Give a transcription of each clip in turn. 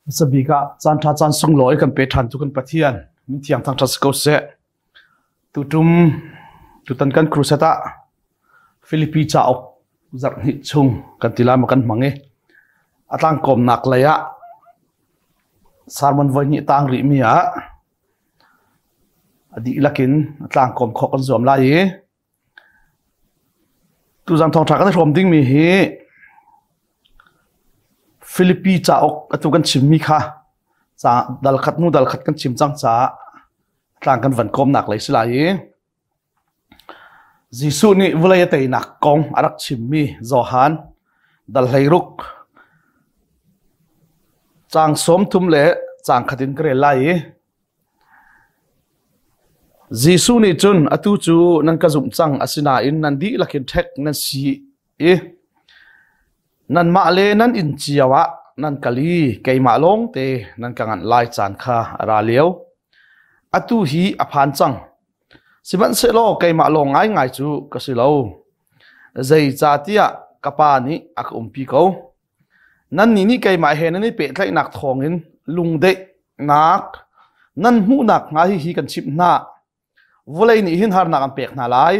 Hmasabik ah caan ṭha caan sunglawi kan pe ṭhan tu kan Pathian min thiang thangṭhat si ko seh. Tutum tutan kan crusade ah Filipi cauk zarh hnih chung kan ti lai ma kan hmang i a tlangkawmnak lei ah sermon voi hnih tang rih mi ah a dihlak in a tlangkawm khawh kan zuam lai i Tuzan thawngṭha kan i hrawm dingmi hi Filipi cauk atu kan chimmi kha ca dal khat hnu dal khat kan chim cang caah tlang kan van kawmnak lei si lai i Jesuh nih vawlei a teinak kong a rak chimmi Johan dal 16 caang 30 le caang khat in ka rel lai i Jesuh nih cun atu cu nan ka zumh cang, asinain nan dihlak in ṭhek nan si i nanmah le nan inn cio ah nan kal i keimah lawngte nan ka nganh lai caan kha a ra lio. Atu hi a phan cang. Sihmanhsehlaw keimah lawng ngaingai cu ka si lo. Zeicahtiah ka Pa nih a ka umpi ko. Nannih nih keimah he nan i pehtlaihnak thawngin lungdaihnak nan hmuhnak hnga hihi kan chimh hna. Vawlei nih hin harnak an pek hna lai.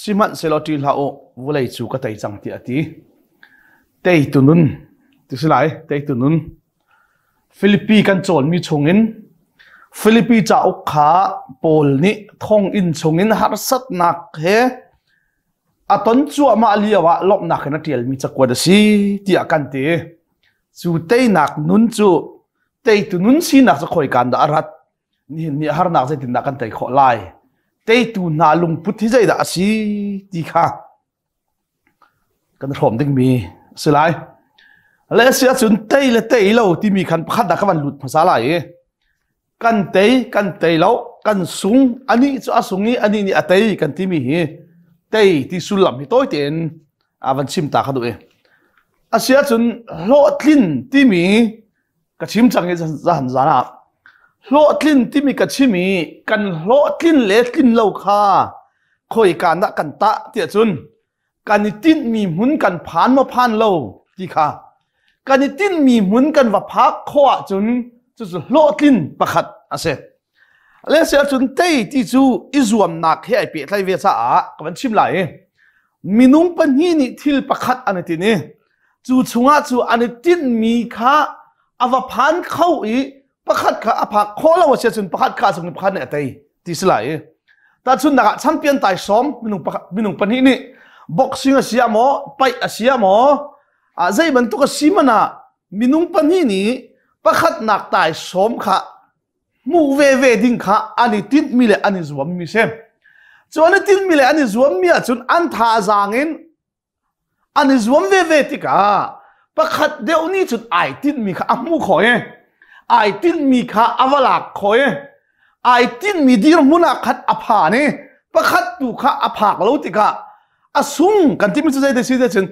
Sihmanhsehlaw ṭih hlah u, vawlei cu ka tei cang tiah a ti. Teitu nun ti si lai, teitu nun. Filipi kan cawnmi chungin Filipi cauk kha Paul nih thonginn chungin harsatnak he a ton cuahmah lio ah lawmhnak in a ṭialmi cakuat a si tiah kan ti. Cu teinak nun cu teitu nun sinak cu khoikan dah a rat? Nihin ni harnak zeitindah kan tei khawh lai? Teitu hna lungput hi zeidah a si ti kha kan hrawm dingmi a si lai. Le a si ahcun tei le tei lo timi khan pakhat dah ka van lut hmasa lai i kan tei kan tei lo kan sung anih cu a sung i anih nih a tei kan timi hi tei ti sullam hi tawi tein a van chim ta kha duh i a si ahcun hlawhtlin timi ka chim cang i zahan zan ah hlawhtlin timi ka chim i kan hlawhtlin le tlin lo kha khoi ka dah kan tah tiah cun kan i tinhmi hmun kan phan maw phan lo ti kha kan i tinhmi hmun kan va phak khawh ahcun cucu hlawhtlin pakhat a si. Le si ahcun tei ti cu i zuamnak he ai pehtlai ve caah ka van chim lai i minung pahnih nih thil pakhat an i tin i cu chungah cu an i tinhmi kha a va phan kho i pakhat kha a phak khawh lo a si ahcun pakhat kha a cung i pakhat nih a tei ti si lai i tahchunhnak ah champion taisawm minung pakhat minung pahnih nih boxing a si ah maw paih a si ah maw ah zei bantuk a si man ah minung pahnih nih pakhatnak taisawm kha hmuh ve ve ding kha an i tinhmi le an i zuammi si cu an i tinhmi le an i zuammi ahcun an thazaang in An i zuam veve tikah pakhat deuh nih cun ai tinhmi kha a hmuh khawh i ai tinhmi kha a va lak khawh i ai tinhmi dirhmun ah khan a phan i pakhat tu kha a phak lo tikah a sung kan timi cu zei si cun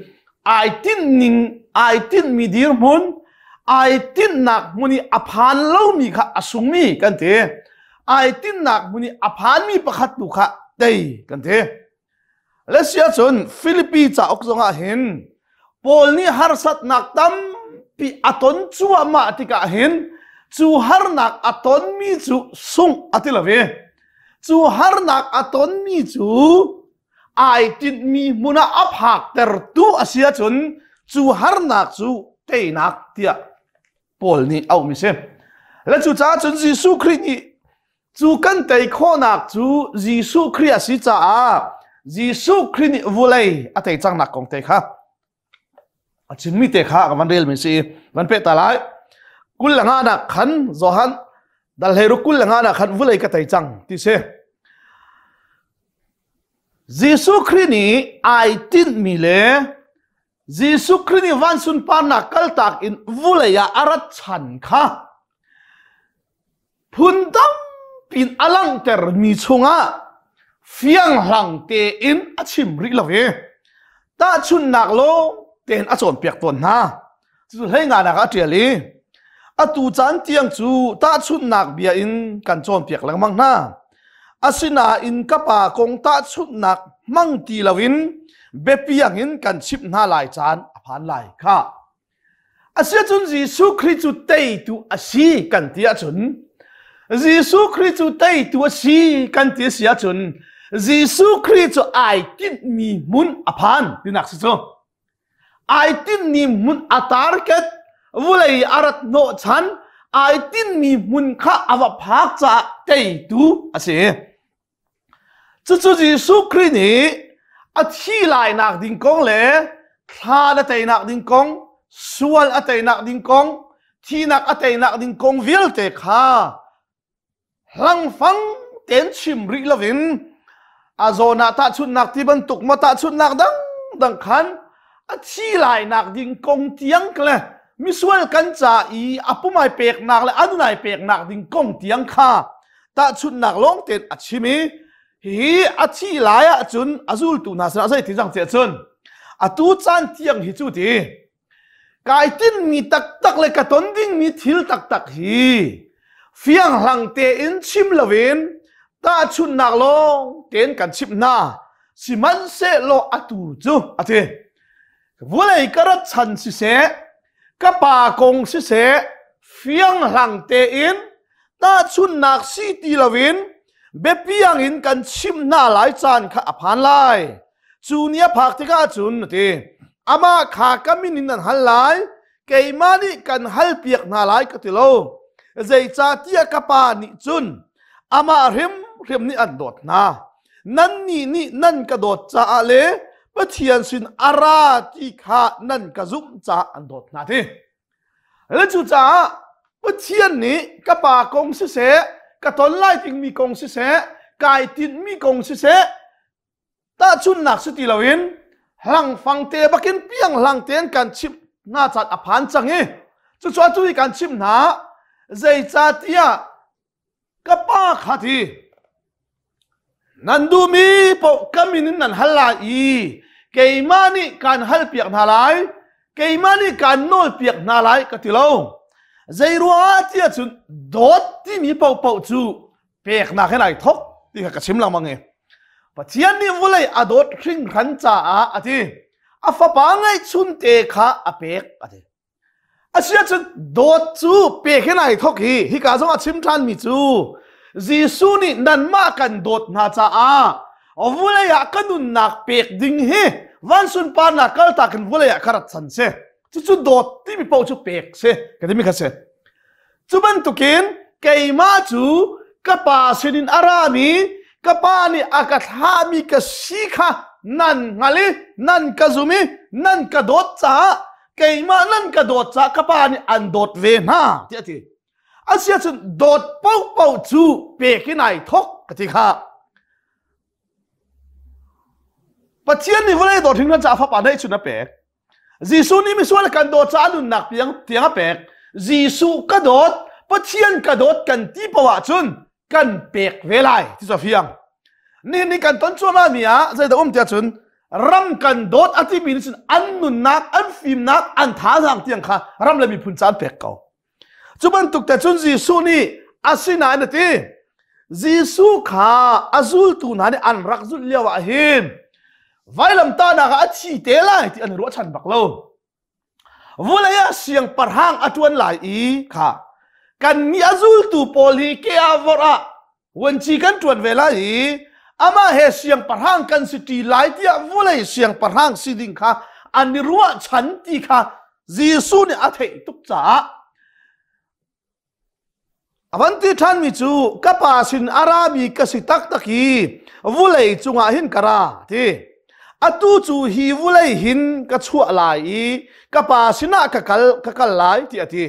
ai tinhning ai tinhmi dirhmun ai tinhnak hmun i a phan lomi kha a sungmi kan ti ai tinhnak hmun i a phanmi pakhat tu kha tei kan ti Le si ahcun Filipi cauk zongah hin Paul nih harsatnak tampi a ton cuahmah tikah hin cu harnak a tonmi cu sungh a ti lo i cu harnak a tonmi cu ai tinhmi hmun ah a phaktertu a si ahcun cu harnak cu teinak tiah Paul nih auhmi si. Le cucaah cun Jesuh Khrih nih Cu kan tei khawhnak cu Jesuh Khrih a si caah Jesuh Khrih nih vulei a tei cangnak kong te kha a chimmi te kha ka van relmi si van peh ta lai. 25 nak khan Johan dal hleiruk 25 nak khan vulei ka tei cang ti si. Jesuh Khrih nih ai tinhmi le Jesuh Khrih nih van sunparnak kaltak in vulei ah a rat chan kha phun tampi in a langhtermi chungah fianghlang tein a chim rih lo i tahchunhnak lawng tein a cawnpiak tawn hna. Cucu hlei nganak ah a ṭial i atu caan tiang cu tahchunhnak bia in kan cawnpiak lengmang hna. Asinain ka pa kong tahchunhnak hmang ti loin biapiang in kan chimh hna lai caan a phan lai kha. Asiahcun Jesuh Khrih cu teitu a si kan ti ahcun Jesuh Khrih cu teitu a si kan ti a si ahcun Jesuh Khrih cu ai tinhmi hmun a phan tinak si cu. Ai tinhmi hmun a target vulei a rat hnawhchan ai tinhmi hmun kha a va phak caah teitu a si. Cucu Jesuh Khrih nih a thi lainak ding kong le thla a teinak ding kong, sual a teinak ding kong, thinak a teinak ding kong vialte kha hlangfang tein chim rih loin a zawn ah tahchunhnak ti bantuk maw tahchunhnak dangdang khan a thi lainak ding kong tiang le misual kan ca i a pumai peknak le a nunai peknak ding kong tiang kha tahchunhnak lawng tein a chim i hihi a thi lai ahcun a zultu hna sinah zei ti cang tiah cun atu caan tiang hi cu ti kai tinmi taktak le ka ton dingmi thil taktak hi fianghlang tein chim loin tahchunhnak lawng tein kan chimh hna sihmanhsehlaw atu cu a ti vulei ka rat chan siseh ka pa kong siseh fianghlang tein tahchunhnak si ti loin biapiang in kan chimh hna lai caan kha a phan lai. Cu ni a phak tikah cun a ti, amah kha ka min in nan hal lai, keimah nih kan halpiak hna lai ka ti lo. Zeicahtiah ka pa nih cun amah hrimhrim nih an dawt hna. Nannih nih nan ka dawt caah le Pathian sin a ra ti kha nan ka zumh caah an dawt hna ti. Le cucaah Pathian nih ka pa kong siseh, ka ton lai dingmi kong siseh, kai tinhmi kong siseh, tahchunhnak si ti loin hlangfang te bakin piang hlang tein kan chimh hna caan a phan cang i cucu atu hi kan chimh hna zeicahtiah Ka pa kha ti nan duhmi paoh ka min in nan hal lai i keimah nih kaan halpiak hna lai keimah nih kaan nawlpiak hna lai ka ti lo zei ruangah tiah cun dawt timi paohpaoh cu peknak hin ai thok ti kha ka chim lengmang i Pathian nih vawlei a dawt hringhran caah a ti a fapa ngeihchun te kha a pek a ti Asiahcun dawt cu pek hin ai thok hi hika zong a chim ṭhanmi cu Jesuh nih nanmah kan dawt hna caah vulei ah ka nunnak pek ding hi van sunparnak kaltak in vulei ah ka rat chan si. Cucu dawt timi paoh cu pek si ka timi kha si. Cu bantukin keimah cu ka pa sinin a rami ka pa nih a ka thlahmi ka si kha nan hngal i nan ka zum i nan ka dawt caah keimah nan ka dawt caah ka pa nih an dawt ve hna tiah a ti. Asiahcun dawt paohpaoh cu pek in ai thok ka ti kha. Pathian nih vawlei dawt hringhran caah fapa neih chun a pek. Jesuh nih misual kan dawt caah nunnak piang tiang a pek. Jesuh ka dawt, Pathian ka dawt kan ti paoh ahcun kan pek ve lai ti cu a fiang. Nihin ni kan ton cuahmah mi ah zeidah um tiah cun ram kan dawt a timi nih cun an nunnak, an fimnak, an thazaang tiang kha ram le miphun ca an pek ko. Cu bantuk te cun Jesuh nih asinain a ti. Jesuh kha a zultu hna nih an rak zulh lio ah hin vailamtahnak ah a thi te lai ti an i ruahchan bak lo. Vulei ah siangpahrang a ṭuan lai i kha kannih a zultu pawl hi ke ah vorh ah Vuanci kan ṭuan ve lai i amah he siangpahrang kan si ṭi lai tiah vawlei siangpahrang si ding kha an i ruahchan ti kha Jesuh nih a theih tuk caah a van ti ṭhanmi cu ka pa sin a rami ka si taktak i vulei cungah hin ka ra ti atu cu hi vulei hin ka chuah lai i ka pa sinah ka kal ka kal lai ti a ti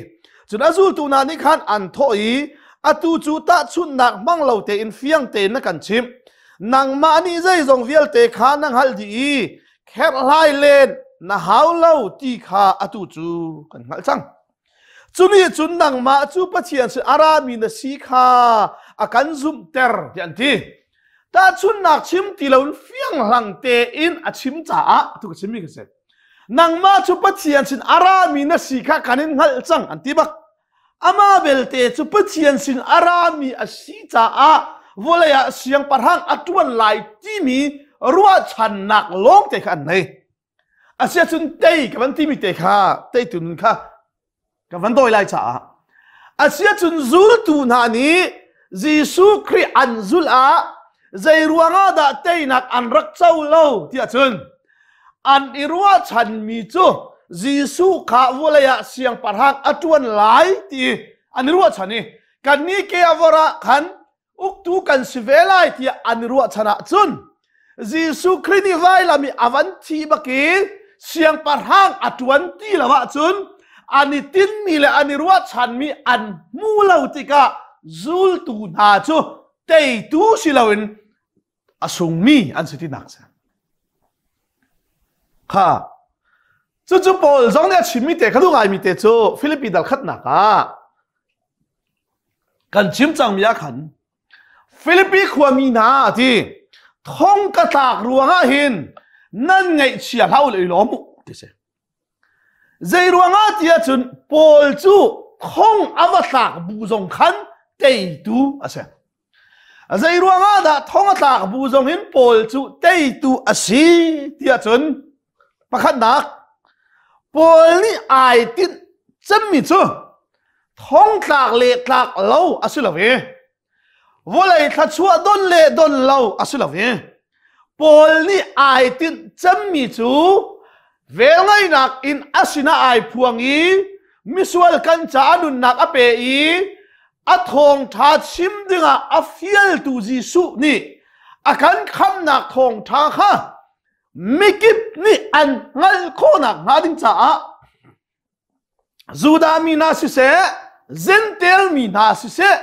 Cun a zultu hna nih khan an thawh i atu cu tahchunhnak hmang lo tein fiang tein na kan chimh. Nangmah nih zeizong vialte kha na hngalh dih i kherhhlai len na hau lo ti kha atu cu kan hngalh cang. Cu nih cun nangmah cu Pathian sin a rami na si kha a kan zumhter tiah an ti. Tahchunhnak chim ti loin fianghlang tein a chim caah atu ka chimmi ka si. Nangmah cu Pathian sin a rami na si kha kan in hngalh cang an ti bak. Amah belte cu Pathian sin a rami a si caah vawlei ah siangpahrang a ṭuan lai timi ruahchannak lawng te kha an nei. Asiahcun tei ka van timi te kha teitu nun kha Ka van dawi lai caah. Asiahcun zultu hna nih Jesuh Khrih an zulh ah zei ruangah dah teinak an rak co lo tiah cun an i ruahchanmi cu Jesuh kha vawlei ah siangpahrang a ṭuan lai ti an i ruahchan i kannih ke a vor ah khan uktu kan si ve lai tiah an i ruahchan ahcun Jesuh Khrih nih vailam i a van thi bak i siangpahrang a ṭuan ti lo ahcun an i tinmi le an i ruahchanmi an hmu lo tikah zultu hna cu teitu si loin a sungmi an si tinak si. Kha cucu Paul zong nih a chimmi te kha duh ngaimi te cu Filipi dal khatnak ah kan chim cangmi ah khan Filipi khuami hna a ti thong ka tlak ruangah hin nan ngaihchia hlah u i lawm u ti si. Zei ruangah ti ahcun Paul cu thong a va tlak bu zong khan teitu a si. Zei ruangah dah thong a tlak bu zong in Paul cu teitu a si ti ahcun pakhatnak Paul nih ai tinh cemmi cu thongtlak le tlak lo a si lo i vawlei thluachuah don le don lo a si lo i Paul nih ai tinh cemmi cu velngeihnak in a sinah ai phuang i misual kan caah nunnak a pe i a thawngṭha chim dingah a fialtu Jesuh nih a kan khamhnak thawngṭha kha mikip nih an hngalh khawhnak hnga ding caah Judah mi hna siseh, Jentail mi hna siseh,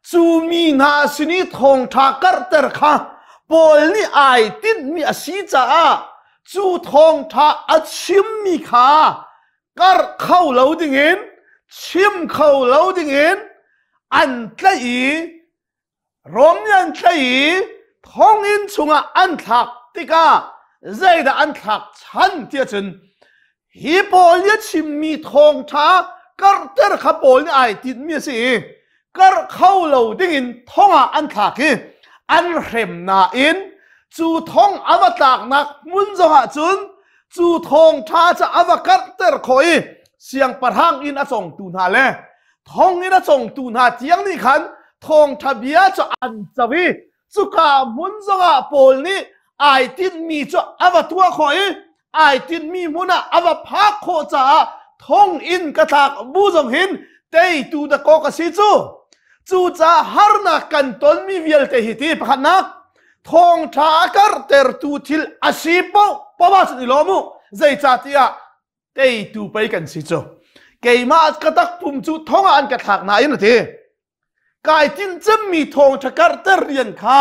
cu mi hna sin i thawngṭha karhter kha Paul nih ai tinhmi a si caah cu thawngṭha a chimmi kha karh kho lo dingin chim kho lo dingin an tlaih i Rom nih an tlaih i thonginn chungah an thlak tikah zeidah an thlak chan tiah cun hi pawl nih a chimmi thawngṭha karhter kha Paul nih ai tinhmi a si i karh kho lo dingin thong ah an thlak i an hrem nain cu thong a va tlaknak hmun zongah cun cu thawngṭha cu a va karhter khawh i siangpahrang inn a congtu hna le thong in a congtu hna tiang nih khan thawngṭha bia cu an co i cuka hmun zongah Paul nih ai tinhmi cu a va tuah khawh i ai tinhmi hmun ah a va phak khawh caah thong in ka tlak bu zong hin teitu dakaw ka si cu. Cucaah harnak kan tonmi vialte hi ti pakhatnak thawngṭha a karhtertu thil a si paoh paoh ah cun i lawm u. Zeicahtiah teitu pei kan si cu. Keimah ka takpum cu thong ah an ka thlak nain a ti. Kai tinh cemmi thawngṭha karhter rian kha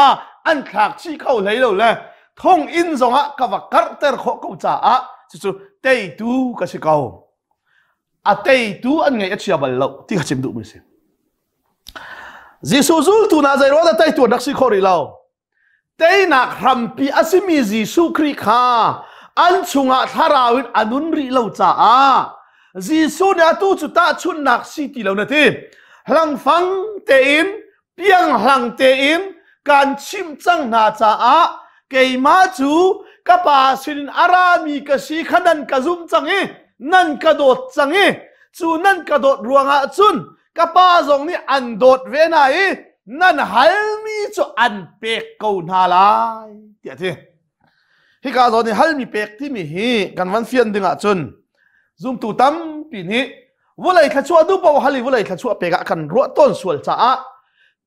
an thlak chih kho hlei lo le thonginn zongah ka va karhter khawh ko caah cucu teitu ka si ko. A teitu an ngaih a chia bal lo ti kha chim duhmi si. Jesuh zultu hna zei ruang dah teitu an rak si khawh rih lo? Teinak hrampi a simi Jesuh Khrih kha an chungah thlarau in a nun rih lo caah Jesuh nih atu cu tahchunhnak si ti lo na ti. Hlangfang tein, pianghlang tein kan chimh cang hna caah keimah cu ka pa sinin a rami ka si kha nan ka zumh cang i nan ka dawt cang i cu nan ka dawt ruangah cun ka pa zong nih an dawt ve hna i nan halmi cu an pek ko hna lai tiah a ti. Hika zawn i halmi pek timi hi kan van fian ding ahcun zumtu tampi nih vawlei thluachuah duh paoh hal i vawlei thluachuah pek ah kan ruah tawn sual caah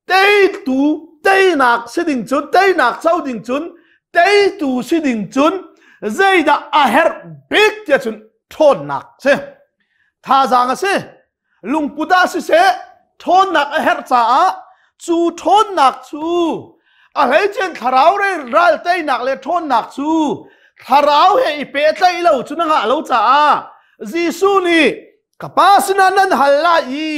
teitu teinak si ding cun teinak co ding cun teitu si ding cun zeidah a herh bik tiah cun ṭhawnnak si thazaang a si lungput ah siseh ṭhawnnak a herh caah cu ṭhawnnak cu a hleicen thlarau ral teinak le ṭhawnnak cu thlarau he i pehtlaih lo cu na ngah lo caah Jesuh nih ka pa sinah nan hal lai i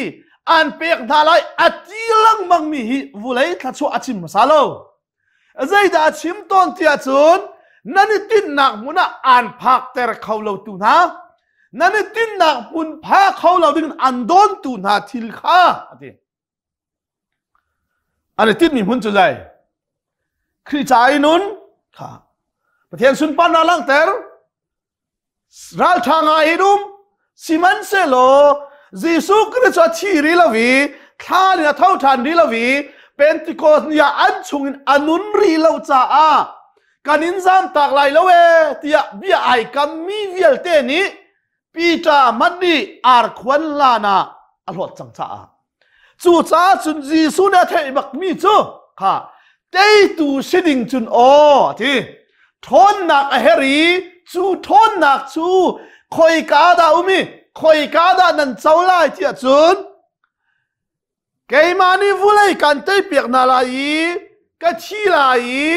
an pek hna lai a ti lengmang mi hi vulei thluachuah a chim hmasa lo. Zeidah a chim tawn tiah cun nan i tinhnak hmun ah aan phakter kho lo tu hna, nan i tinhnak hmun pha kho lo ding an dawntu hna thil kha a ti. An i tinhmi hmun cu zei? Khrih ca i nun kha Pathian sunparnak langhter ralṭha ngai in um sihmanhsehlaw. Jesuh Khrist cu a thi rih lo i thlan in a tho ṭhan rih lo i Pentecost ni ah an chungin a nun rih lo caah kan in zamtak lai lo ee tiah bia ai kammi vialte nih Peter hmanh nih arkhuan hlan ah a hlawt cang caah cucaah cun Jesuh nih a theih bakmi cu kha teitu si ding cun aw a ti ṭhawnnak a her i cu ṭhawnnak cu khoika dah um i khoika dah nan co lai tiah cun Keimah nih vulei kan teipiak hna lai i ka thi lai i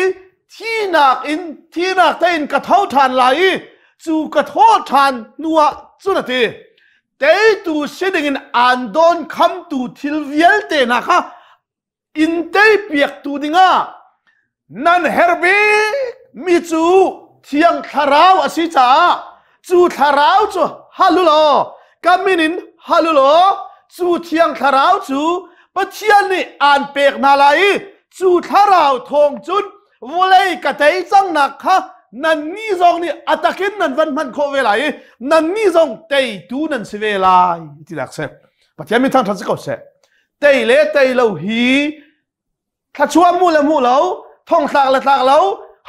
thinak in thinak tein ka tho ṭhan lai i cu ka thawh ṭhan hnuah cun a ti. Teitu si dingin aan dawn khamtu thil vialte hna kha in teipiaktu dingah Nan herh bik mi cu Thiang Thlarau a si caah cu Thlarau cu hal u law ka min in hal u law cu Thiang Thlarau cu Pathian nih aan pek hna lai i cu Thlarau thawng cun vawlei ka tei cangnak kha nannih zong nih a takin nan van hman khawh ve lai i nannih zong teitu nan si ve lai ti dak seh. Pathian min thangṭhat si ko seh. Tei le tei lo hi Thluachuah hmuh le hmuh lo, thongthlak le tlak lo,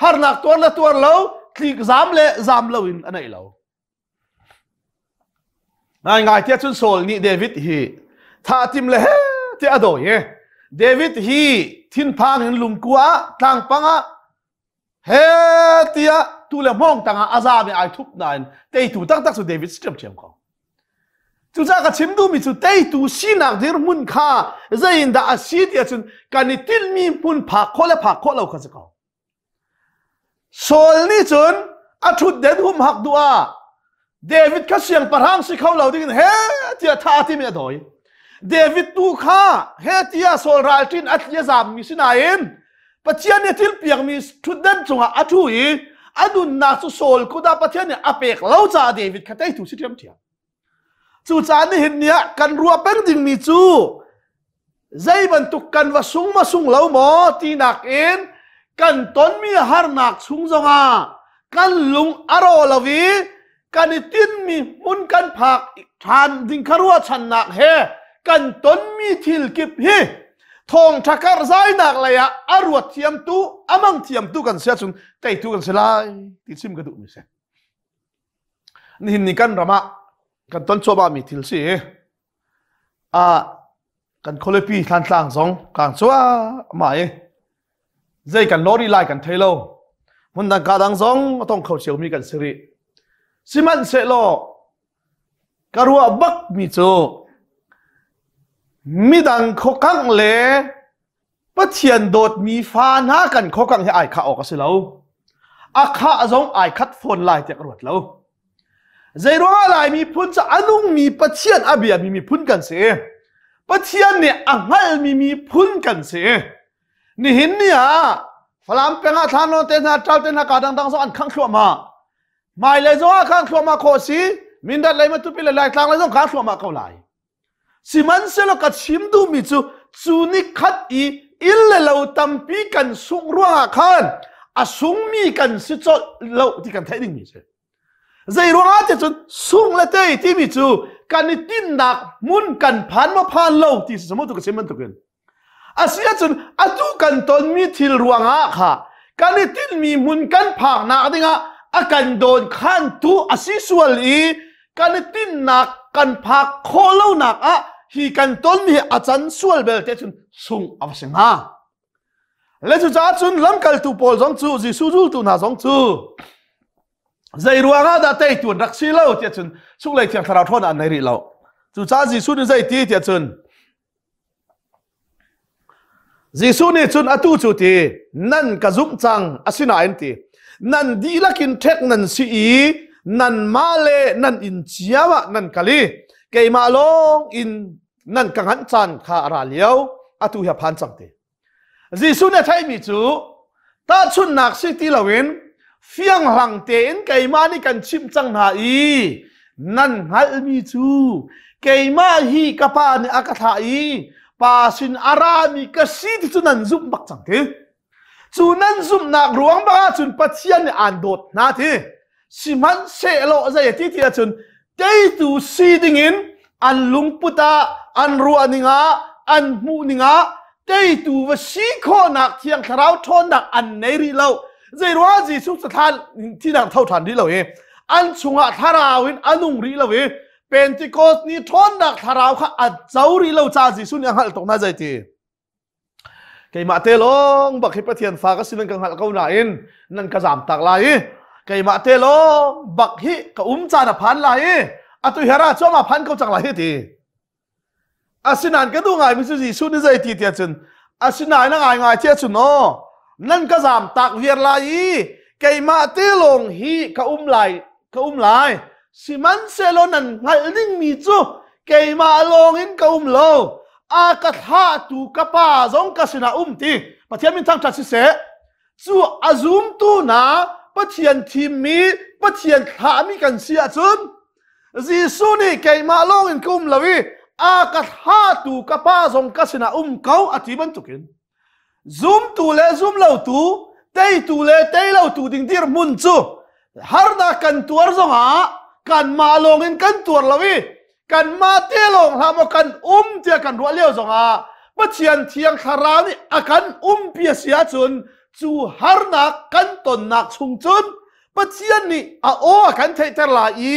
harnak tuar le tuar lo, tlik zam le zam lo in a neih lo. Ngai ngai tiah cun Saul nih David hi tha tim le he tiah a dawi i David hi thinphang in lungkua ah tlangpang ah he tiah tu le hmawng tangah a zam i ai thup nain teitu taktak cu David si ṭhiamṭhiam ko. Cucaah ka chim duhmi cu teitu sinak dirhmun kha zeiindah a si ti ahcun kan i tinhmi hmun phak khawh le phak khawh lo kha si ko. Saul nih cun a ṭhutden humhak duh ah David kha siangpahrang si kho lo dingin he tiah tha timi a dawi. David tu kha he tiah Saul ralṭin a tli a zammi si nain Pathian nih thil piakmi ṭhutden cungah a ṭhu i a nunnak cu Saul kut ah Pathian nih a pek lo caah David kha teitu si ṭhiamṭhiam. Cucaah nihin ni ah kan ruah peng dingmi cu zei bantuk kan va sung ma sung lo maw tinak in kan tonmi harnak chung zongah kan lung a rawh lo i kan i tinhmi hmun kan phak ṭhan ding kha ruahchannak he kan tonmi thil kip hi thawngṭha karhzainak lei ah a ruat thiamtu a mang thiamtu kan si ahcun teitu kan si lai ti chim ka duhmi si. Nihin ni kan ram ah kan ton cuahmahmi thil si ah kan khualipi Thlantlang zong kang cuahmah i zei kan lawri lai kan thei lo hmundang ka dang zong a tong kho ciomi kan si rih sihmanhsehlaw ka ruah bak mi cu midang khokang le Pathian dawtmi fa hna kan khokang hi ai khah awk a si lo a khah zong ai khat fawn lai tiah ka ruat lo Zeiruangah Lai miphun cu a nungmi Pathian a biami miphun kan si. Pathian nih a hngalmi miphun kan si. Nihin ni ah Falam peng ah Thlanrawn te hna, Ṭal te hna ka dangdang zong an khangh thluahmah. Hmailei zong ah khangh thluahmah khawh si. Mindat lei Matupi le Laitlang lei zong khangh thluahmah ko lai. Sihmanhsehlaw ka chim duhmi cu cu ni khat i inn le lo tampi kan sungh ruangah khan a sungmi kan si colh lo ti kan theih dingmi a si. Zei ruangah ti cun sung le tei timi cu kan i tinhnak hmun kan phan maw phan lo ti si tu ka chim bantukin. Asi ahcun atu kan tonmi thil ruangah kha kan i tinhmi hmun kan phaknak dingah a kan dawn khantu a si sual i kan i tinhnak kan phak khawh lonak ah hi kan tonmi hi a can sual belte cun sung a va si hnga. Le cucaah cun lamkaltu pawl zong cu Jesuh zultu hna zong cu zei ruangah dah teitu an rak si lo tiah cun chunglei thiang thlarau ṭhawn an nei rih lo. Cucaah Jesuh nih zei ti tiah cun Jesuh nih cun atu cu ti nan ka zumh cang asinain ti nan dihlak in ṭhek nan si i nanmah le nan inn cio ah nan kal i keimah lawng in nan ka nganh caan kha a ra lio atu hi a phan cang ti. Jesuh nih a theihmi cu tahchunhnak si ti loin fianghlang tein keimah nih kan chimh cang hna i nan hngalhmi cu keimah hi ka pa nih a ka thlah i pa sin a rami ka si ti cu nan zumh bak cang ti. Cu nan zumhnak ruang bak ahcun Pathian nih aan dawt hna ti. Sihmanhsehlaw zei a ti ti ahcun teitu si dingin An lungput ah, an ruahning ah, an hmuhning ah teitu va si khawhnak Thiang Thlarau ṭhawnnak an nei rih lo. Zeiruangah Jesuh cu thlan thinak tho ṭhan rih lo i an chungah thlarau in a nung rih lo i Pentecost ni ṭhawnnak thlarau kha a co rih lo caah Jesuh nih a hngalh tuk hna zeiti. Keimah te lawng bak hi Pathian fa ka si nan ka hngalh ko nain nan ka zam tak lai i keimah te lawng bak hi ka um caan a phan lai i atu hera cu ama phan ko cang lai hi ti. Asinain ka duh ngaimi cu Jesuh nih zei ti tiah cun asinain a ngai ngai tiah cun aw nan ka zam tak viar lai i keimah te lawng hi ka um lai ka um lai sihmanhsehlaw nan hngalh dingmi cu keimah lawng in ka um lo a ka thlahtu ka pa zong ka sinah um ti Pathian min thangṭhat siseh cu a zumtu hna Pathian thimmi Pathian thlahmi kan si ahcun Jesuh nih keimah lawng in ka um lo i a ka thlahtu ka pa zong ka sinah um ko a ti bantukin Zumtu le zumlotu, teitu le teilotu ding dirhmun cu harnak kan tuar zongah kanmah lawng in kan tuar lo i kanmah te lawng hlah maw kan um tiah kan ruah lio zongah Pathian Thiang Thlarau nih a kan umpi a si ahcun cu harnak kan tonnak chung cun Pathian nih a aw a kan theihter lai i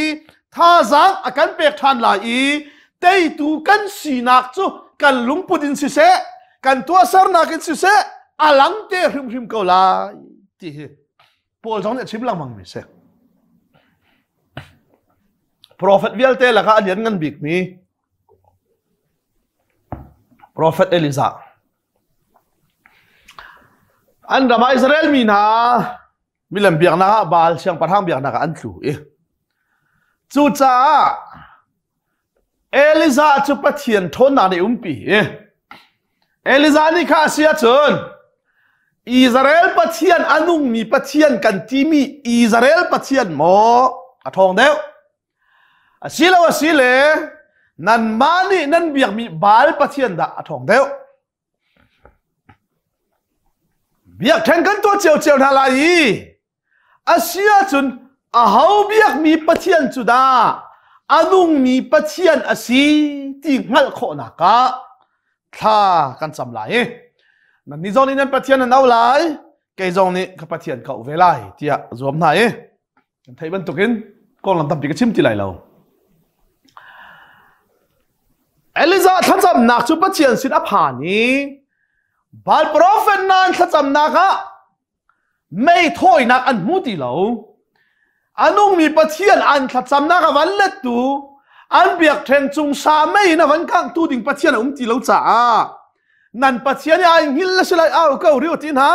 thazaang a kan pek ṭhan lai i teitu kan sinak cu kan lungput in siseh kan tuahsernak in siseh a lang te hrimhrim ko lai ti hi Paul zong nih a chim lengmang mi si. Profet vialte lakah a lian ngan bikmi Profet Elijah an ram ah Israel mi hna milem biaknak ah Baal siangpahrang biaknak ah an tlu i cucaah Elijah cu Pathian ṭhawnnak nih umpi i Elijah nih kha a si ahcun Israel Pathian a nungmi Pathian kan timi Israel Pathian maw a ṭhawng deuh asilo asile nanmah nih nan biakmi Baal Pathian dah a ṭhawng deuh Biakṭheng kan tuah ciocio hna lai i a si ahcun aho biakmi Pathian cu dah a nungmi Pathian a si ti hngalh khawhnak ah thla kan cam lai i nannih zong nih nan Pathian nan auh lai kei zong nih ka Pathian ka auh ve lai tiah zuam hna i Kan theih bantukin konglam tampi ka chim ti lai lo. Elijah thlacamnak cu Pathian sin a phan i Baal profet hna an thlacamnak ah mei thawinak an hmu ti lo. A nungmi Pathian an thlacamnak a van lettu an biakṭheng cung sa mei in a van kangtu ding Pathian a um ti lo caah nan Pathian i ai hngil a si lai au ko riu ti hna.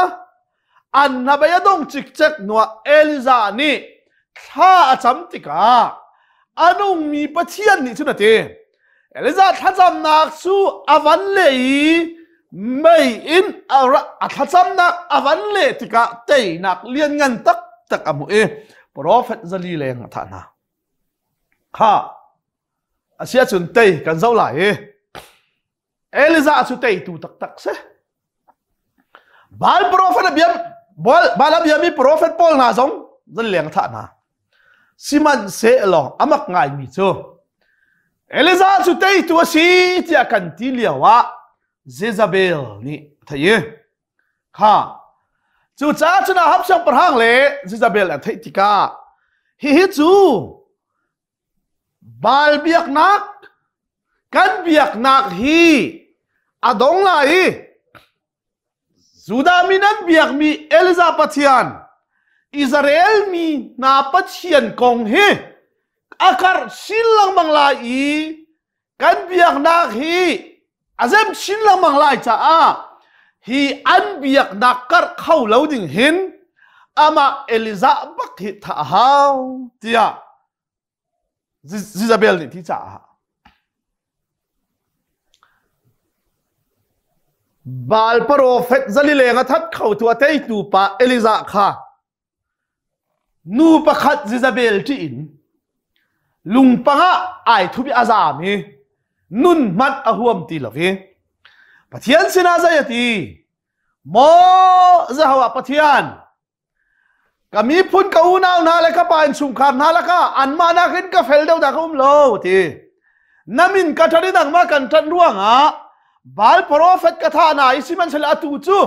An hnabei a dong cikcek hnuah Elijah nih thla a cam tikah a nungmi Pathian nih cun a ti. Elijah thlacamnak cu a van leh i mei in a thlacamnak a van leh tikah teinak lianngan taktak a hmuh i profet 400 leng a thah hna. Kha a si ahcun tei kan zoh lai i Elijah cu teitu taktak si. Baal profet a bia Baal a biami profet pawl hna zong zan leng thah hna. Sihmanhsehlaw amak ngaimi cu Elijah cu teitu a si tiah kan ti lio ah Jezebel nih a theih i kha cucaah cun Ahab siangpahrang le Jezebel an theih tikah hihi cu Baal biaknak kan biaknak hi a dong lai i Judah mi nan biakmi Elijah Pathian Israel mi hna Pathian kong hi a karh chin lengmang lai i kan biaknak hi a zem chin lengmang lai caah hi an biaknak karh kho lo ding hin amah Elijah bak hi thah a hau tiah Jezebel nih ti caah Baal profet 400 a that kho tu a teitu pa Elijah kha Nu pakhat Jezebel ṭih in lungpang ah ai thup i a zaam i nun hmanh a huam ti lo i Pathian sinah zei a ti? Maw Jehovah Pathian, ka miphun ka unau hna le ka pa innchungkhar hna lakah anmah nakin ka fel deuh dah ka um lo ti. Na min ka ṭan i nangmah kan ṭanh ruangah Baal profet ka thah hna i sihmanhsehlaw atu cu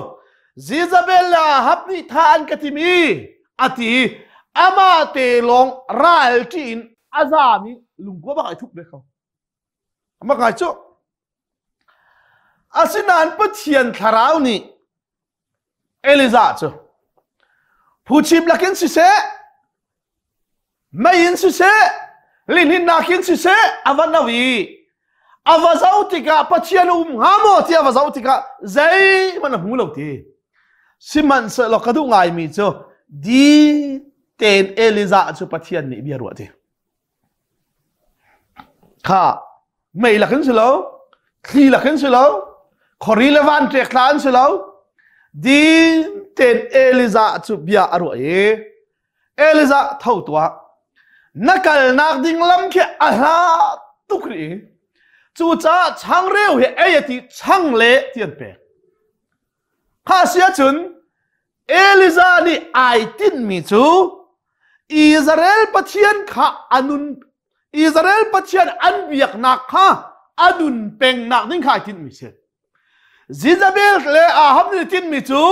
Jezebel le Ahab nih thah an ka tim i a ti amah te lawng ral ṭih in a zaam i lungkua bak ai thup ve ko. Amah kai cu. Asinain Pathian thlarau nih Elijah cu phuchim lakin siseh, mei in siseh, lihninnak in siseh a va no i a va zoh tikah Pathian um hnga maw ti a va zoh tikah zeihmanh a hmu lo ti. Sihmanhsehlaw ka duh ngaimi cu di tein Elijah cu Pathian nih bia ruah ti. Kha mei lakin si lo, thli lakin si lo, khori le van ṭek thla an si lo. Din tein Elijah cu bia a ruah i Elijah tho tuah. Na kalnak ding lam khi a hla tuk rih i cucaah changreu hi ei a ti chang le ti an pek. Kha si ahcun Elijah nih ai tinhmi cu Israel Pathian kha a nun Israel Pathian an biaknak kha a nun pengnak ding kha ai tinhmi si. Jezebel le Ahab nih tinhmi cu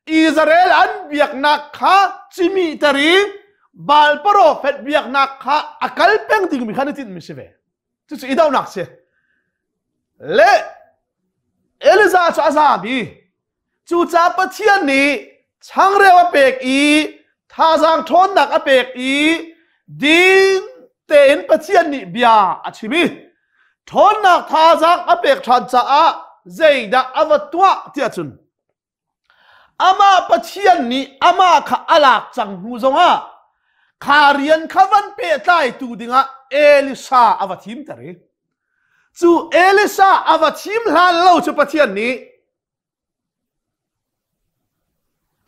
Israel an biaknak kha cimihter i Baal profet biaknak kha a kal peng dingmi kha an i tinhmi si ve. Cucu i dohnak si. Le Elijah cu a zaam i Cucaah Pathian nih changreu a pek i thazaang ṭhawnnak a pek i din tein Pathian nih bia a chim i ṭhawnnak thazaang a pek ṭhan caah zeidah a va tuah tiah cun amah Pathian nih amah kha a lak cang hnu zongah kha rian kha van pehtlaitu dingah Elisha a va thimter i cu Elisha a va thim hlan lo cu Pathian nih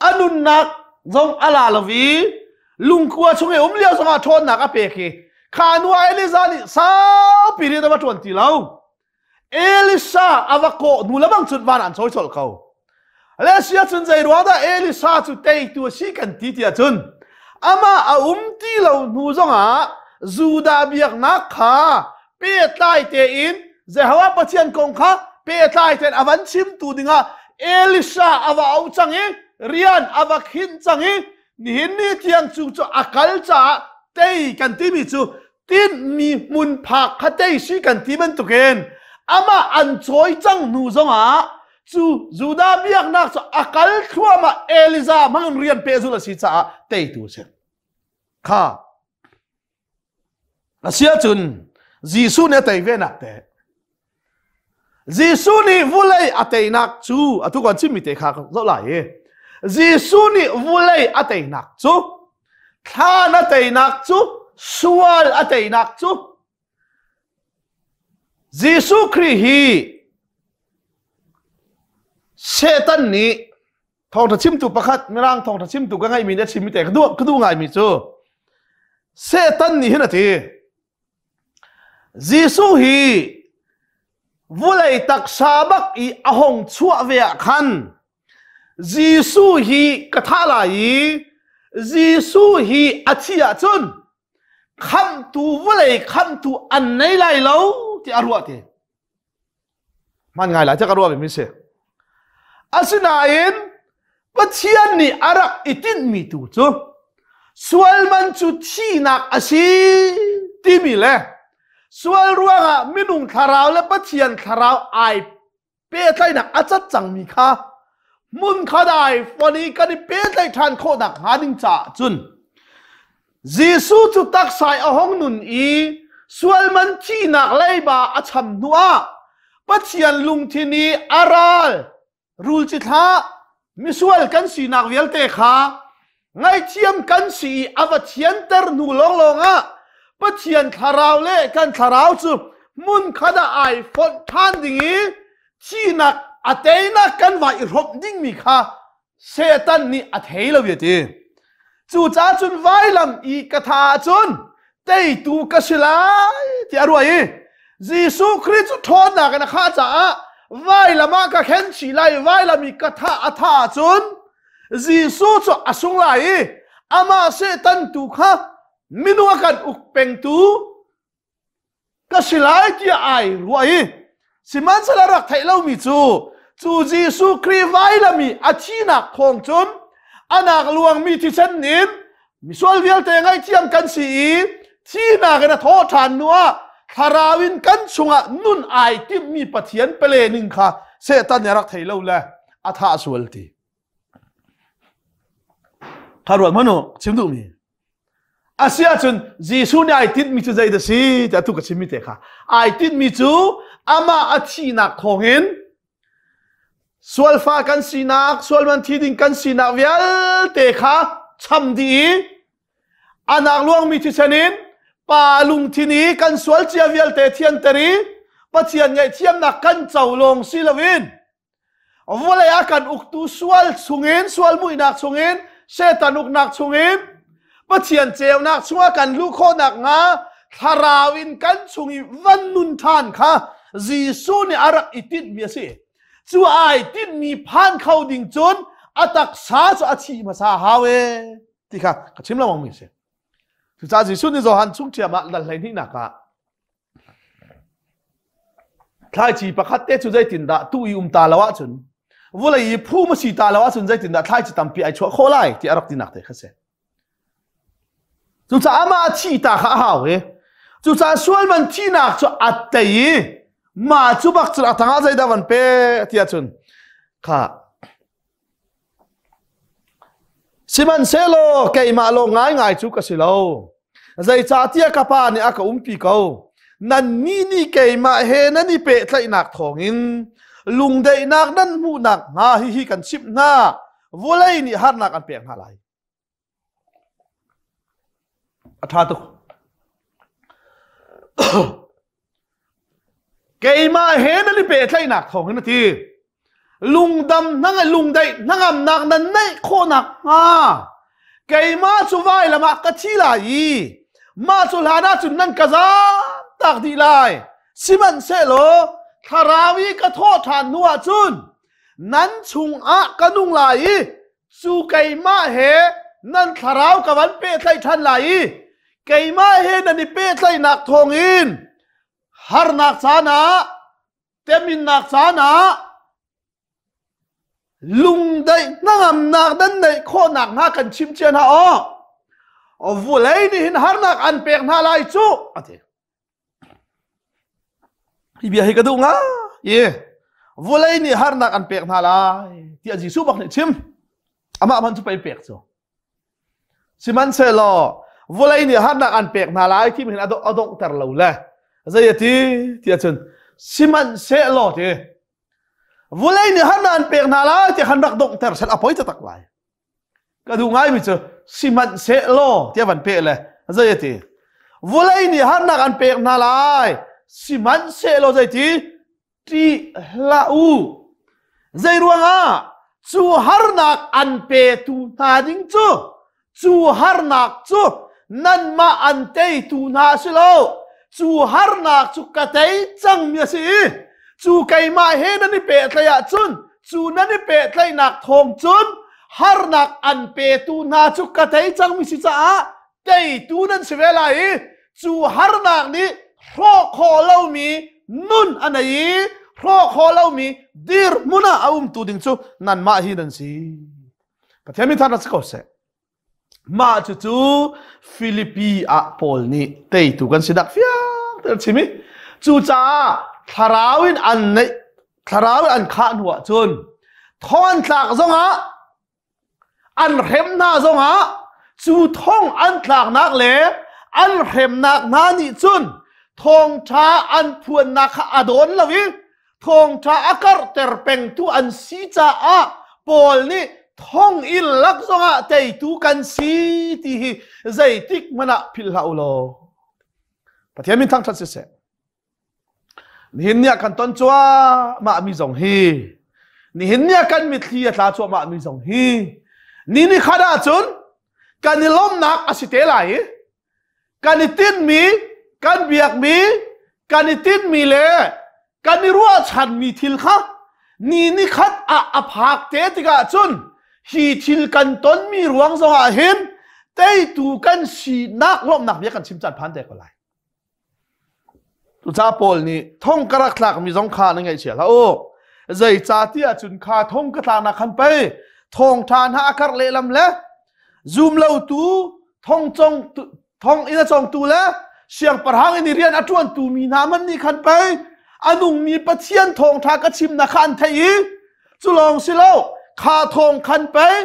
A nunnak zong a la lo i lungkua chung i um lio zongah ṭhawnnak a pek i kha hnu ah Elijah nih saupi rian a va ṭuan ti lo. Elisha a va kawh hnu le bang cun van an cawi colh ko. Le si ahcun zei ruang dah Elisha cu teitu a si kan ti ti ahcun amah a um ti lo hnu zongah Judah biaknak kha pehtlai tein Jehovah Pathian kong kha pehtlai tein a van chimtu dingah Elisha a va auh cang i rian a va khinh cang i nihin ni tiang cu cu a kal caah tei kan timi cu tinhmi hmun phak kha tei si kan ti bantukin amah an cawi cang hnu zongah cu Judah biaknak cu a kal thluahmah Elijah hmangin rian pehzulh a si caah teitu a si. Kha Asiahcun Jesuh nih a tei venak teh Jesuh nih vulei a teinak cu atu kan chimmi te kha zoh lai i Jesuh nih vulei a teinak cu thlan a teinak cu sual a teinak cu Jesuh Khrih hi Satan nih thawngṭha chimtu pakhat mirang thawngṭha chimtu ka ngeihmi nih a chimmi te ka duh ka duh ngaimi cu Satan nih hin a ti Jesuh hi vulei taksa bak i a hong chuah ve ah khan Jesuh hi ka thah lai i Jesuh hi a thi ahcun khamhtu vawlei khamhtu an nei lai lo ti a ruah ti hman ngai lai ka ruah mi si asinain Pathian nih a rak i tinhmi tu cu sual man cu thihnak a si timi le sual ruangah minung thlarau le Pathian thlarau ai pehtlaihnak a cat cangmi kha hmun kha dai fon i kan i pehtlaih ṭhan khawh nakhnga ding caah cun Jesuh cu taksai a hong nun i sual man thihnak leiba a cham hnuah Pathian lungthin i a ral rul ci thlah misual kan sinak vialte kha ngaihthiam kan si i a va thianter hnu lawnglawng ah Pathian thlarau le kan thlarau cu hmun khat ah ai fonh ṭhan ding i thihnak a teinak kan va i hrawmh dingmi kha Satan nih a thei lo a ti. Cucaah cun vailam i ka tha ahcun teitu ka si lai tiah a ruah i Jesuh Khrih cu ṭhawnnak in a khah caah vailam ah ka khen chih lai vailam i ka thah a thah ahcun Jesuh cu a sung lai i amah Satan tu kha minung a kan uk pengtu. Ka si lai tiah ai ruah i sihmanhsehlaw rak theih lomi cu cu Jesuh Khrih vailam i a thihnak thawng cun anak luangmi thisen in misual vialte ngaihthiam kan si i thihnak in a thawh ṭhan hnu ah thlarau in kan chungah nun ai timhmi Pathian pele ning kha Satan nih a rak thei lo le a thah sual ti. Kha ruat hmanh u, chim duhmi. Asiahcun Jesuh nih ai tinhmi cu zeidah si tiah tu ka chimmi te kha. Ai tinhmi cu amah a thihnak thawngin sualfa kan sinak, sualman thi ding kan sinak vialte kha cham dih i anak luangmi thisen in pa lungthin i kan sual cia vialte thianter i Pathian ngaihthiamnak kan co lawng si loin Vawlei ah kan uktu sual chungin, sual muihnak chungin, Satan uknak chungin, Pathian ceunak chungah kan luh khawhnak hnga thlarau in kan chung i van nun ṭhan kha Jesuh nih a rak i tinhmi a si. Cu ai tinhmi phan kho ding cun a taksa cu a thih hmasa hau e ti kha ka chim lengmang mi a si. Cucaah Jesuh nih Johan chung ṭhiam ah dal 12 ah Thlaici pakhat te cu zeitindah tu i um ta lo ahcun vawlei i phum a si ta lo ahcun zeitindah thlaici tampi ai chuah khawh lai ti a rak tinak te kha si. Cucaah mah a thi ta kha a hau i cucaah sualman thinak cu a tei i mah cu bak cun a tangah zeidah van pe ti ahcun kha Sihmanhsehlaw keimah lawng ngaingai cu ka si lo. Zeicahtiah ka Pa nih a ka umpi ko. Nannih nih keimah he nan i pehtlaihnak thawngin lungdaihnak nan hmuhnak hnga hihi kan chimh hna. Vawlei nih harnak an pek hna lai. A ṭha tuk. Keimah he nan i pehtlaihnak thawng hin a ti. Lungdam hnang lungdaih hnangamnak nan neih khawhnak hnga keimah cu vailam ah ka thi lai i mah cu hlan ah cun nan ka zaam tak dih lai. Sihmanhsehlaw thlarau i ka thawh ṭhan hnu ah cun nan chungah ka nung lai i cu keimah he nan thlarau ka van pehtlaih ṭhan lai i keimah he nan i pehtlaihnak thawngin harnak caan ah teminnak caan ah lungdaih hnangamnak nan neih khawhnak hnga kan chim cia hna aw vulei nih hin harnak an pek hna lai cu a ti Hi bia hi ka duh nga. I vawlei nih harnak an pek hna lai tiah Jesuh bak nih chim. Amah man cu pei pek cu. Sihmanhsehlaw vawlei nih harnak an pek hna lai ti hin a donghter lo le zei a ti tiah cun sihmanhsehlaw ti vawlei nih harnak an pek hna lai ti khan rak donghter sel a poi tak lai. Ka duh ngaimi cu sihmanhsehlaw tiah van peh le zei a ti vulei nih harnak an pek hna lai sihmanhsehlaw zei ti ṭih hlah u zei ruangah cu harnak an petu hna ding cu cu harnak cu nanmah an teitu hna a si lo cu harnak cu ka tei cangmi a si i cu keimah he nan i pehtlaih ahcun cu nan i pehtlaihnak thawng cun harnak an petu hna cu ka tei cangmi si caah teitu nan si ve lai i cu harnak nih hrawh khawh lomi nun a nei i hrawh khawh lomi dirhmun ah a umtu ding cu nanmah hi nan si Pathian min thangṭhat si ko seh Mah cucu Filipi ah Paul nih teitu kan si dak fiang tein a chim i cucaah thlarau in an neih thlarau in an khah hnu ah cun thong an tlak zongah an hrem hna zongah cu thong an tlaknak le an hremnak hna nih cun thawngṭha an phuannak kha a dawn lo i thawngṭha a karhter pengtu an si caah Paul nih thong in lak zongah teitu kan si ti hi zeitik hmanh ah philh hlah u law Pathian min thangṭhat siseh nihin ni ah kan ton cuahmah mi zong hi nihin ni ah kan mitthli a tla cuahmah mi zong hi ni ni khat ahcun kan i lawmhnak a si te lai i kan i tinhmi kan biakmi kan i tinhmi le kan i ruahchanmi thil kha ni ni khat ah a phak te tikah cun hi thil kan tonmi ruang zongah hin teitu kan sinak lawmhnak bia kan chim caan phan te ko lai. Cucaah Paul nih thong ka rak tlakmi zong kha na ngaihchia hlah u. Zeicahtiah cun kha thong ka tlaknak khan pei thawngṭha hna a karh lehlam le zum lotu thong cong thong in a congtu le siangpahrang in i rian a ṭuantu mi hna man nih khan pei a nungmi Pathian thawngṭha ka chimnak kha an theih i cu lawng si lo kha thawng khan pei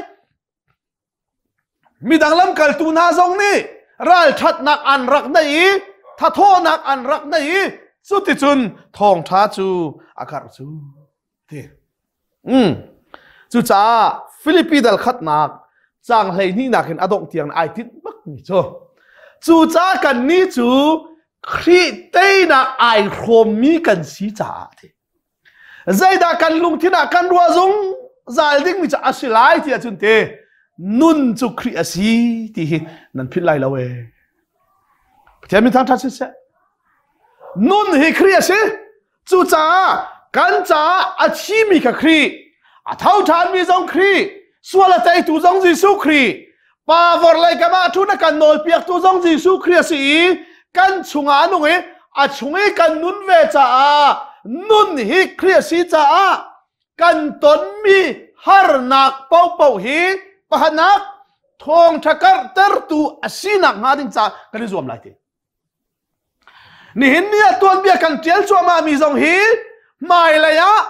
Midang lamkaltu hna zong nih ralṭhatnak an rak nei i thathawhnak an rak nei i cuticun thawngṭha cu a karh cu ti. Mm. Cucaah Filipi dal khatnak caang 12 in a dongh tiang ai tinh bak mi cu. Cucaah kannih cu Khrih teinak ai hrawmmi kan si caah ti. Zeidah kan lungthin ah kan ruah zungzal dingmi cu a si lai ti ahcun te nun cu Khrih a si ti hi nan philh lai lo ee. Pathian min thangṭhat siseh. Nun hi Khrih a si. Cucaah kan caah a thimi kha Khrih, a tho ṭhanmi zong Khrih, sual a teitu zong Jesuh Khrih, Pa vorlei kam ah ṭhun a kan nawlpiaktu zong Jesuh Khrih a si i kan chungah a nung i a chung i kan nun ve caah nun hi Khrih a si caah kan tonmi harnak paohpaoh hi pakhatnak thawngṭha karhtertu a sinak hnga ding caah kan i zuam lai ti. Nihin ni ah tuanbia kan ṭial cuahmah mi zong hi hmailei ah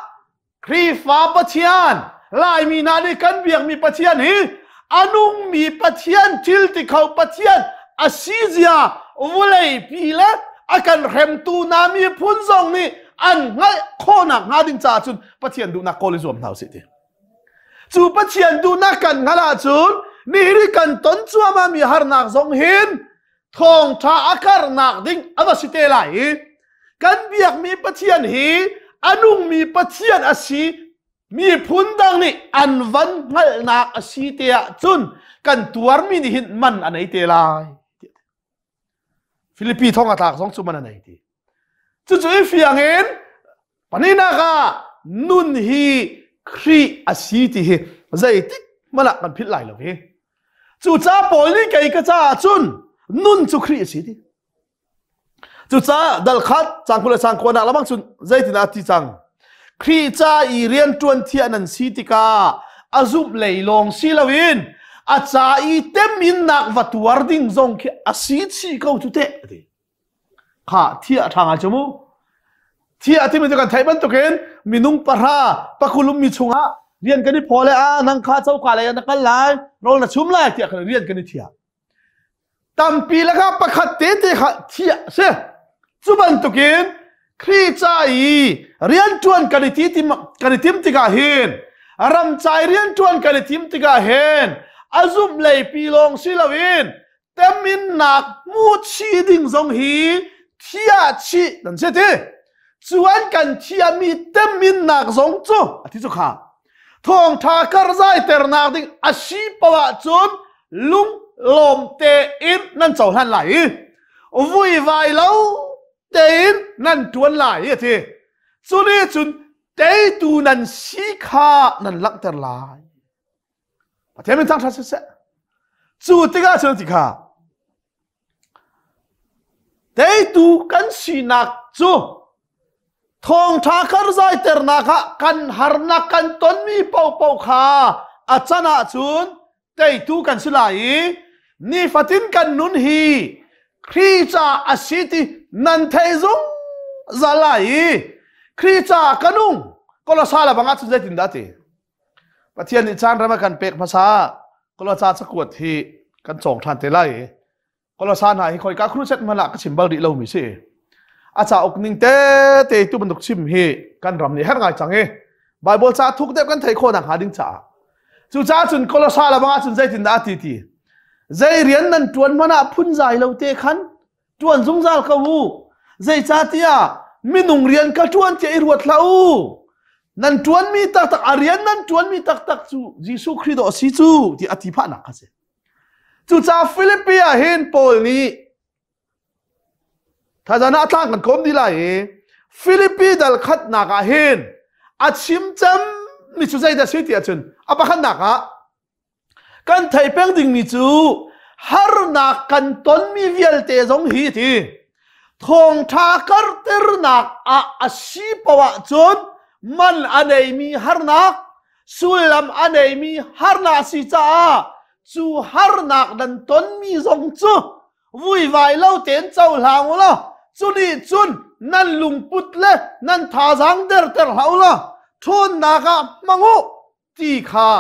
Khrihfa Pathian, Laimi hna nih kan biakmi Pathian hi a nungmi Pathian, thil ti kho Pathian a si zia vawleipi le a kan hremtu hna miphun zong nih an hngalh khawhnak hnga ding caah cun Pathian duhnak kawl i zuam hna usih ti. Cu Pathian duhnak kan hngalh ahcun nihin kan ton cuahmah mi harnak zong hin thawngṭha a karnak ding a va si te lai i kan biakmi Pathian hi a nungmi Pathian a si miphun dang nih an van hngalhnak a si te ahcun kan tuarmi nih hin man a nei te lai. Filipi thong a tlak zong cu man a nei ti. Cucu i fiang in Pahnihnak ah nun hi Khrih a si ti hi zeitik hmanh ah kan philh lai lo hi. Cucaah Paul nih kei ka caah cun nun cu Khrih a si ti. Cucaah dal khat cang 20 le cang kuanak lamang cun zeitin ah ti cang. Khrih ca i rianṭuan thiah nan si tikah a zumh lei lawng si loin a ca i teminnak va tuar ding zong khi a si chih ko cu teh ti. Kha thi a ṭha ngai cu mu. Thi a timi cu kan theih bantukin minung pahra pakulum mi chungah rian kan i phaw le a nang kha coka lei ah na kal lai rawl na chum lai tiah kan rian kan i thiah. Tampi lakah pakhat tete kha thiah a si. Cu bantukin Khrih ca i rianṭuan kan i tim kan i tim tikah hin ramcai rianṭuan kan i tim tikah hin a zumh lei pi lawng si loin teminnak hmu chih ding zong hi thiah chih nan si ti cuan kan thiahmi teminnak zong cu a ti cu kha thawngtha karzai ternak ding a si poah cun lung lawm tein nan cohlan lai i vuivai lo tein nan tuan lai a ti cu nih cun teitu nan si kha nan langhter lai Pathian min thangṭhat siseh. Cu tikah cun ti kha teitu kan sinak cu thawngṭha karzai ternak ah kan harnak kan tonmi paohpaoh kha a can ahcun teitu kan si lai i nifatin kan nun hi Khrih ca a si ti nan thei zungzal lai i Khrih ca ka nung Kolosa la bangah cun zeitindah ti Pathian nih caan ram a kan pek hmasa Kolosa cakuat hi kan cawng ṭhan te lai. Kolosa hna hi khoika crusade hmanh ah ka chim bal rih lomi si. A cauk ning tete tu bantuk chim hi kan ram nih herh ngai cang i Bible ca thuk deuh kan theih khawh nak hnga ding caah. Cucaah cun Kolosa le bangah cun zeitindah a ti ti. Zei rian nan ṭuan hmanh ah phunzai lo te khan ṭuan zungzal ko u. Zeicahtiah minung rian ka ṭuan tiah i ruat hlah u. Nan ṭuanmi taktak, a rian nan ṭuanmi taktak cu Jesuh Khrih dawh a si cu ti a ti phahnak kha si. Cucaah Filipi ah hin Paul nih thazan ah a tlang kan kawm dih lai i Filipi dal khatnak ah hin a chim cemmi cu zeidah a si ti ahcun a pakhatnak ah Kan theih peng dingmi cu harnak kan tonmi vialte zong hi ti. Thawngṭha karhternak ah a si paoh ahcun man a neimi harnak, sullam a neimi harnak a si caah cu harnak nan tonmi zong cu vuivai lo tein cohlang u law cu nih cun nan lungput le nan thazaang derter hlah u law ṭhawnnak ah hmang u ti kha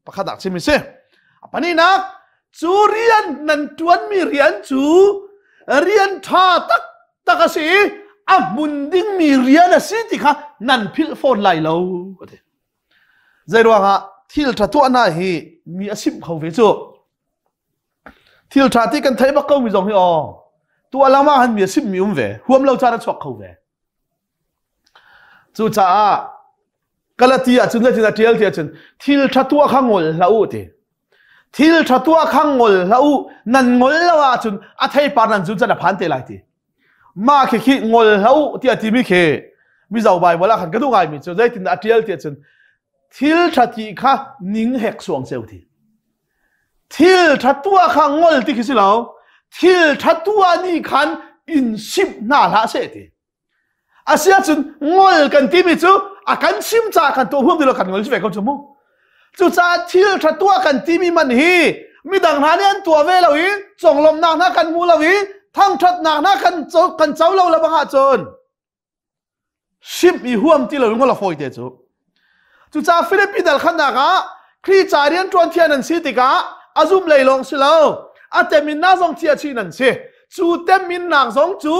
pakhat ah chim a si. A pahnihnak, cu rian nan ṭuanmi rian cu rian ṭha taktak a si i a hmun dingmi rian a si ti kha nan philh fawn lai lo. Ka ti. Zei ruangah thil ṭha tuah hna hi mi a simh kho ve cu. Thil ṭha ti kan theih bak ko mi zong hi aw tuah lengmang han mi a simh mi um ve. Huam lo caan a chuak kho ve. Cucaah Galati ah cun zeitin a ṭial ti ahcun thil ṭha tuah kha ngol hlah u ti. Thil ṭha tuah kha ngol hlah u nan ngol lo ahcun a theipar nan zun can a phan te lai ti. Mah khi khi ngol hlah u tiah timi khi Mizo Bible ah khan ka duh ngaimi cu zeitin a ṭial ti ahcun thil ṭha ti kha ning hek suang ceu ti. Thil ṭha tuah kha ngol ti khi si lo. Thil ṭha tuah nih khan in simh hna hlah seh ti. Asiahcun ngol kan timi cu a kan chim caah kan tuah huam ti lo kan ngol ve ko cu mu. Cucaah thil ṭha tuah kan timi man hi midang hna nih an tuah ve lo i conglawmhnak hna kan hmu lo i thangṭhatnak hna kan co, kan co lo le bang ahcun simh i huam ti lo ngol a fawi te cu. Cucaah Filipi dal khatnak ah Khrih ca rianṭuan thian an si tikah a zum lei lawng si lo, a teminnak zong thiah chih nan si. Cu teminnak zong cu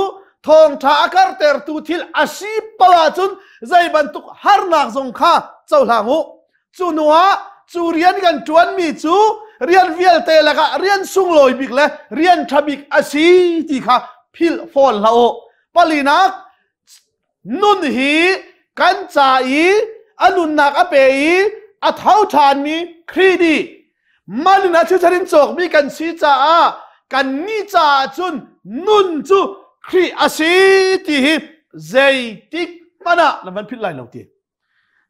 thawngṭha a karhtertu thil a si paoh ahcun zei bantuk harnak zong kha cohlang u. Cu hnuah cu rian kan ṭuanmi cu rian vialte lakah rian sunglawi bik le rian ṭha bik a si ti kha philh fawn hlah u. Palinak, Nun hi kan ca i a nunnak a pe i a tho ṭhanmi Khrih nih man in a chuchan in cawkmi kan si caah kannih caah cun nun cu Khrih a si ti hi zeitik hmanh ah na van philh lai lo ti.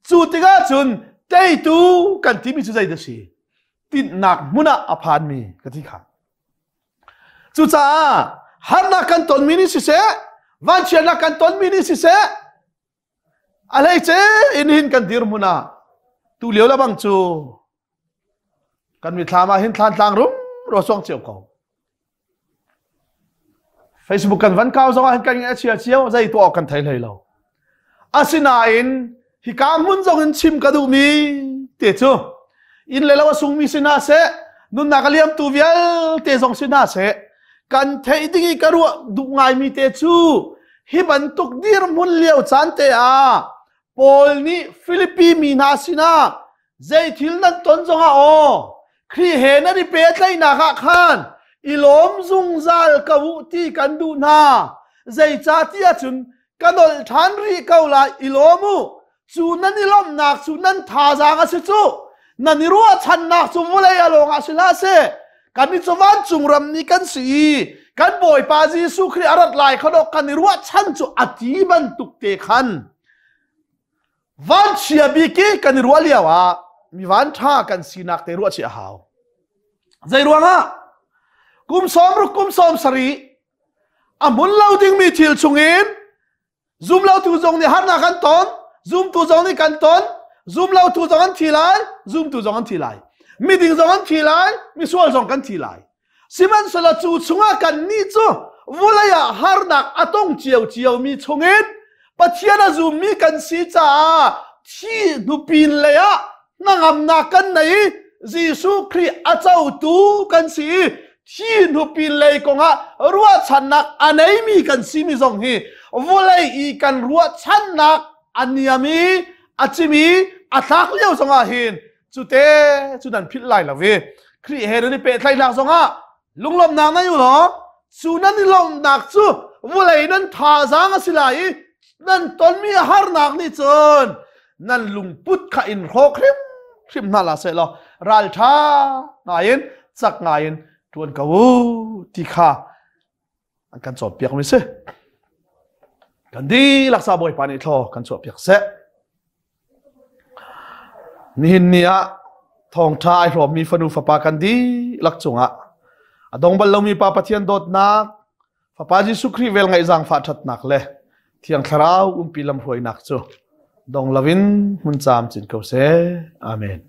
Cu tikah cun teitu kan timi cu zeidah si? Tinhnak hmun ah a phanmi ka ti kha. Cucaah harnak kan tonmi nih siseh, vanchiatnak kan tonmi nih siseh, a hleice in hin kan dirhmun ah tu lio le bang cu kan mithlam ah hin thlantlang rum ro suang cio ko. Facebook kan van kau zong ah hin kan a chia cio zei tuah awk kan thei hlei lo. Asinain hika hmun zong in chim ka duhmi te cu inn le lo a sungmi si hna seh nunnak a liamtu vialte zong si hna seh kan theih ding i ka ruah duh ngaimi te cu hi bantuk dirhmun lio caan te ah Paul nih Filipi mi hna sinah zei thil nan ton zongah aw Khrih he nan i pehtlaihnak ah khan i lawm zungzal ko u ti kan duh hna zeicahtiah cun ka nolh ṭhan rih ko lai i lawm u cu nan i lawmhnak cu nan thazaang a si cu nan i ruahchannak cu vawlei a lawng ah si hlah seh kan i cu vancung ram nih kan si i kan Bawipa Jesuh Khrih a rat lai kha dawh kan i ruahchan cu a ti bantuk te khan vanchia bik i kan i ruah lio ah mi van ṭha kan sinak te ruah chih a hau zei ruangah kum 60 kum 70 a hmun lo dingmi thil chungin zumlotu zong nih harnak kan ton zumtu zong nih kan ton zumlotu zong an thi lai zumtu zong an thi lai miding zong an thi lai misual zong kan thi lai Sihmanhsehlaw cu chungah kannih cu vawlei ah harnak a tong ciocio mi chungin Pathian a zummi kan si caah thi hnupin lei ah hnangamnak kan nei i Jesuh Khrih a cotu kan si i thi hnupin lei kongah ruahchannak a neimi kan simi zong hi vawlei i kan ruahchannak a niam i a cim i a tlak lio zongah hin cute cu nan philh lai lo i Khrih he nan i pehtlaihnak zongah lunglawmhnak nei u law cu nan i lawmhnak cu vawlei nan thazaang a si lai i nan tonmi harnak nih cun nan lungput kha in hrawk hrimhrim hna la seh law ralṭha ngaiin cak ngaiin ṭuan ko u ti kha an kan cawnpiak mi si kan dihlak sa bawipa nih thlaw kan chuahpiak seh nihin ni ah thawngṭha ai hrawmmi fanu fapa kan dihlak cungah a dong bal lomi pa Pathian dawtnak. Fapa Jesuh Khrih vel ngaih zaangfah ṭhatnak le Thiang Thlarau umpi lamhruainak cu dong loin hmun caam cin ko seh. Amen.